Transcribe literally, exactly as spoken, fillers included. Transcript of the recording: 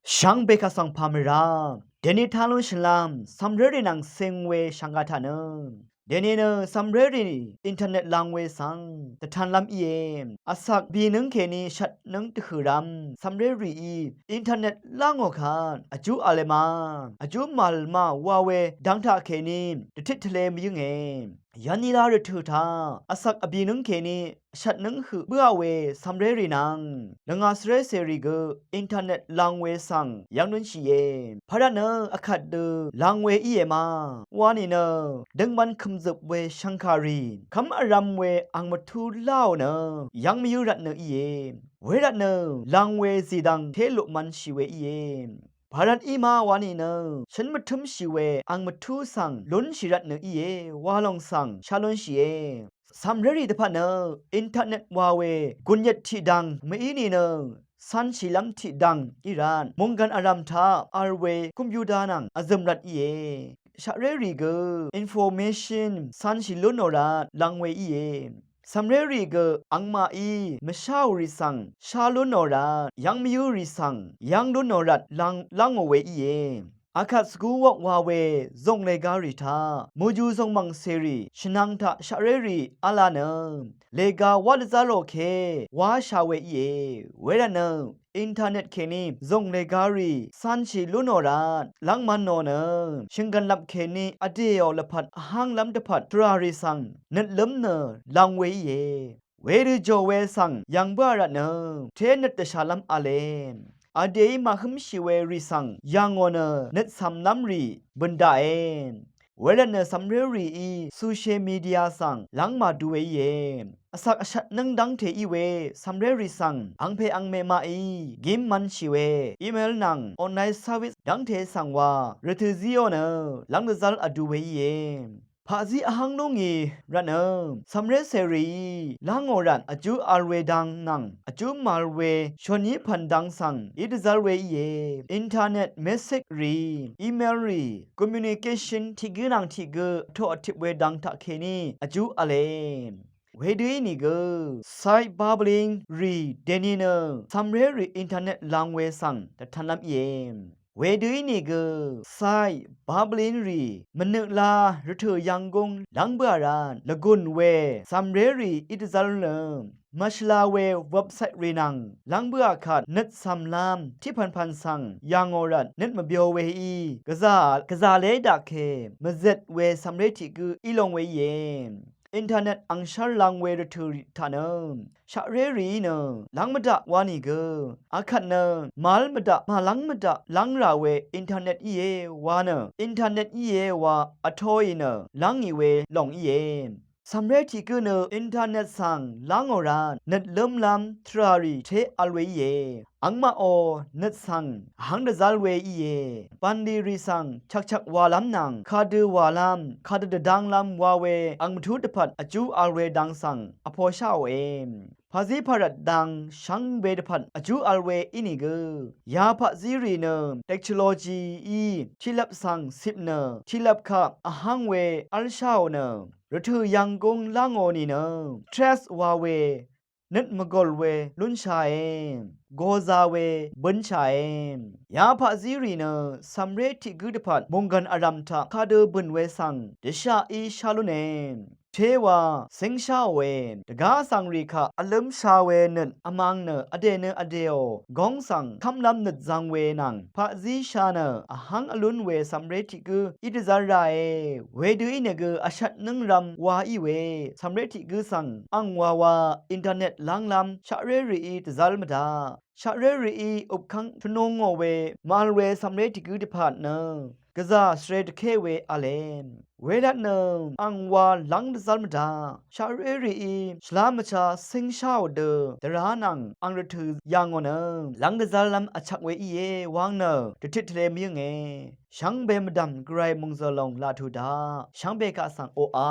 Shvngbe kaq svng pà mvrá dèní tá lún shvlv́m cv̀mrérì nvng cing we shvnga taq nø, dèní nø cv̀mrérì internet lang we svng dvtanlv́m íe. Vsak bìnǿng kèní shvtnǿng dvhø̀ rv́m cv̀mrérìí internet lángò kvt vjú v̄le ma, vjú màvl ma wa we dvng taq kèní dvtit tvle mvyǿnge. Yanila rvtø̀ taq vsak vbìnǿng kèní shvtnǿng høq bǿà we cv̀mrérì nvng lvngà svré cèrì gø internet lang we svng yv́ng lúnshìe. Pàrvt nø vkvt dø lang we íe ma wa nìnø, døngman kø̀mzøp we shvngkàrì kv́m vrv̄m we ang mvtú láò nø yv́ng mvyǿ rvtnø íe. Wervtnø lang we zìdvng té luqmv̄nshì we íe. Pàrvt í ma wa nìnø shǿn mvtǿmshì we ang mvtú svng lúnshì rvtnø íe wa lòng svng shá lúnshìe. Cv̀mrérì dvpvt nø internet wa we gùnyvt tiqdvng mv-í nìnø cv̄nshìlv́m tiqdvng í rvt mònggv̀n vrv̀m taq vl we computer nvng vzø̀m rvt íe. Shaqrérì gø information cv̄nshì lúnò rvt lang we íe. Cv̀mrérì gø angmaqí mvsháò rì svng shá lúnò rvt, yv́ng mvyǿ rì svng yv́ng lúnò rvt lang lángò we íe. Akvt svgú wok wa we zònglegarì taq mùjù zòngmv̀ng cèrì shvnvng taq shaqrérì v̄la nø, lega wá dvzá rò ke wáshà we íe. Wervtnø internet kèní zònglegarì cv̄nshì lúnò rvt lv́ngmv̄nò nø, shø̀nggv̀nlvp kèní vdèò lvpat vhánglv́m dvpvt tvràrì svng nøtlǿm nø lang we íe. Wedø jò we svng yv̀ng bǿà rvtnø té nøt dvshàlv́m v̄le. Vdèí màhǿmshì we rì svng yà ngò nø nøt cv̀mlv́m rì bø̀n daqe. Wervtnø cv̀mrérìí social media svng lv́ng màdu we íe. Vsak vshvtnǿng dv́ngte í we cv̀mrérì svng angpè angmè maqí gím mv̄nshì we email nvng online service dv́ngte svng wa rvtø̀ zíò nø lv́ng dvzv́l vdu we íe. Paqzí vháng lú ngì rvtnø cv̀mré cèrìí lángò rvt vjú vl we dang nvng vjú màvl we shòní pv̀n dang svng í dvzv́l we íe. Internet message rì, email rì, communication tiq gǿ nvng tiq gø vtoq vtip we dang taqkèní vjú v̄le. Wedø ínìgø cyberbullying rì dèni nø cv̀mré rì internet lang we svng dvtanlv́m íe. Wedø ínìgø cyberbullying rì mvnøqla rvtø̀ yv̀nggúng lv́ng bǿà rvt lvgùn we cv̀mré rì í dvzv́l nø mvshvla we website rì nvng lv́ng bǿà kvt nøt cv̀mlv́m tiq pv̀npv̀n svng yà ngò rvt nøt mvbyo weí gvzà gvzà lé daqke mvzvt we cv̀mré tiq gǿ í long we íe. Internet angshv́r lang we rvtø̀ taq nø shaqré rìí nø lv́ng mvdaq wa nìgø akvt nø màv́l mvdaq màlv́ng mvdaq lv́ng rà we internet íe wa nø internet íe wa vtoì nø lv́ngì we lòng íe. Cv̀mré tiq gǿ nø internet svng lángò rvt nøt lǿmlv́m tvràrì té vl we íe. Angmaqò nøt svng vháng dvzv́l we íe. Bv̀nlì rì svng chvkchvk wàlv́m nvng kadø wàlv́m kadø dvdanglv́m wa we ang mvtú dvpvt vjú vl we dang svng vposháòe. Paqzí paqrvt dang shvngbe dvpvt vjú vl we ínìgø ya paqzí rì nø technology í tiqlvp svng cip nø tiqlvp kaq vháng we v́lsháò nø rvtø̀ yv̀nggúng lángò nìnø trace wa we nøt mvgòl we lúnshàe. Goza we bǿnshàe. Ya paqzí rì nø cv̀mré tiq gǿ dvpvt mònggv̀n vrv̀m taq kadø bø̀n we svng dvshaqí shá lúne. Téwa cíngsháòe. Dvgá svng rì kaq vlǿmsha we nøt vmang nø vdè nø vdèò góng svng kv́mlv́m nøt zvng we nvng paqzí sha nø vháng vlún we cv̀mré tiq gǿ í dvzv́r rae. Wedø ínìgø vshvtnǿng rv̄m wa í we cv̀mré tiq gǿ svng ang wawa internet lv́nglv́m shaqré rìí dvzv́l mvdaq. Shaqré rìí upkv́ng tvnungò we màvl we cv̀mré tiq gǿ dvpvt nø gvzà svre dvké we v̄le. Wervtnø ang wa lv́ng dvzv́l mvdaq. Shaqré rìí shvlá mvchá cíngsháò dø dvrá nvng ang rvtø̀ yà ngò nø lv́ng dvzv́llv́m vchvk we íe wang nø dvtit tvle mvyǿnge. Shvngbe mvdv̀m gvray mòngzø̀l lòng laq tuq daq. Shvngbe kaq svng oqà